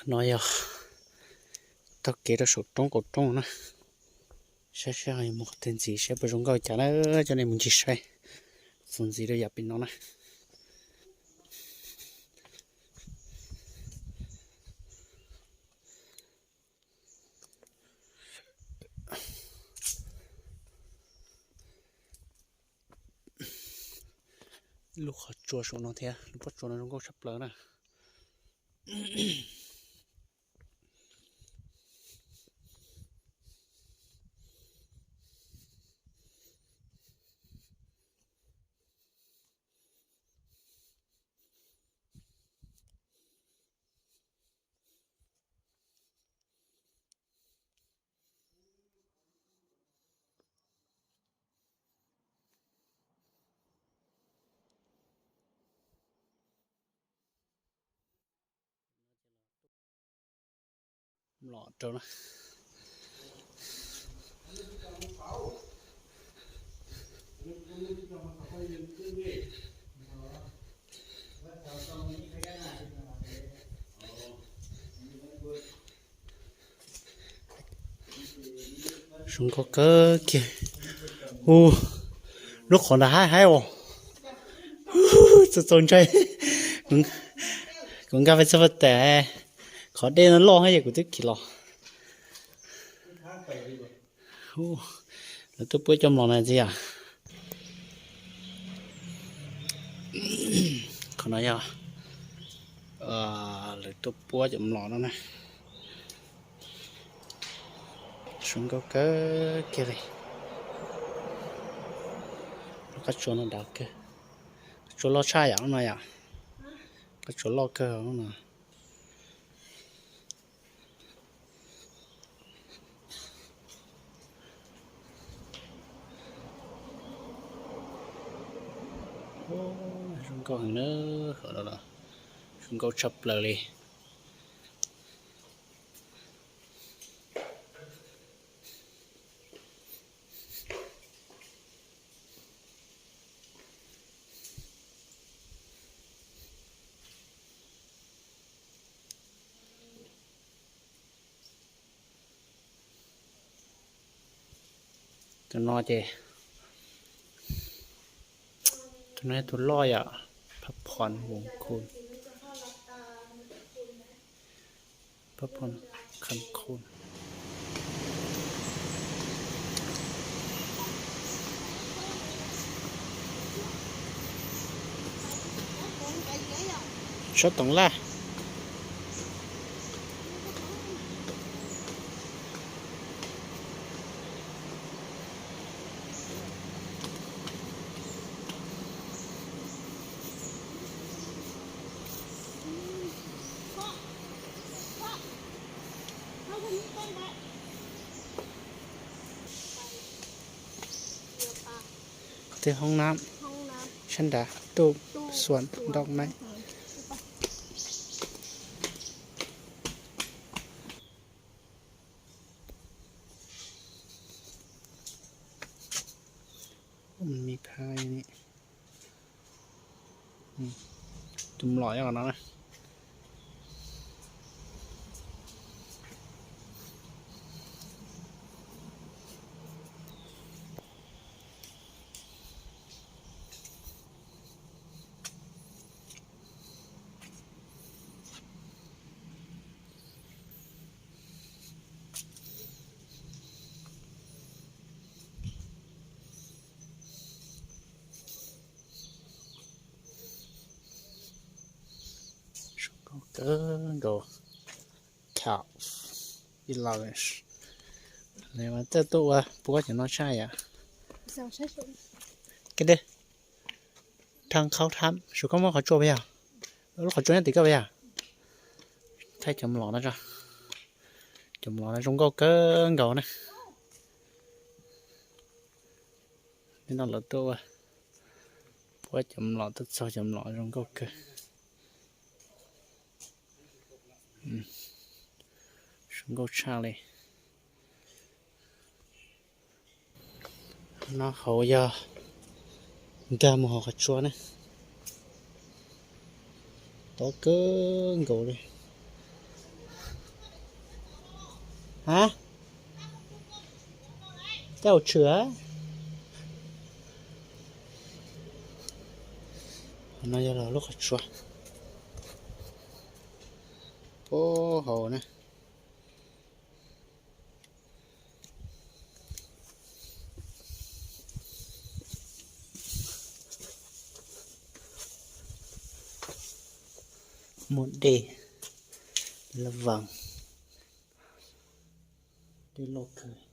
No yog taug kev rau saum roob qaum roob na. Saib seb mus qhov twg ntxiv, saib puas zoo nkauj cas na, coj nej mus ncig saib. Txuas ntxiv rau yam pem no na. Lub qhov tsua saum no thiab, lub pob tsuas no zoo nkauj tshaj plaws na. Mlom rau na. Zoo nkauj kawg kiag. Ub, lub qhov ntawd haib haib os. Txaus txaus ntshai. Kuv nkag pem txog pem tes, qhov dej no loj heev ces kuv twb khiav los. Lawv tuaj puab cov mlom na txiv yam. Qhov no yog lawv tuaj puab cov mlom no na. Zoo nkauj kawg kiag li. Lub qab tsua no dav kawg. Qab tsua loj tshaj yam no yom. Qab tsua loj kawg no. Zoo nkauj heev na, zoo nkauj tshaj plaws li. Tus no ces, tus no yog tus loj yom, Phab Phom Voos Khun, Phab Phom Kham Khun. Sab Toom Laj. Qhov twg hoob nab, sab nrad, tuj, xuas, ntoo, maib. Tus mlom yog no na. Zoo nkauj kawg nkaus. Cows, ib los, lawv mas txawj tuaj ua puab cov no tshaj yom. Koj dej, thaj khaub thab, sum koj muaj qhov tsua puas yog? Lub qhov tsua nyob tim koj puas yog? Thaij cov mlom no tso. Cov mlom no zoo nkauj kawg nkaus na. Nim no lawv tuaj ua puab cov mlom, tuaj txog cov mlom zoo nkauj kawg. Zoo nkauj tshaj li. No hauv yog nkag mus hauv qhov tsua ne. Tob kawg nkaus li. Ha, coj tshwm. Qhov no yog los lub qhov tsua puag hauv na. Muaj dej, la vas, dej loj kawg.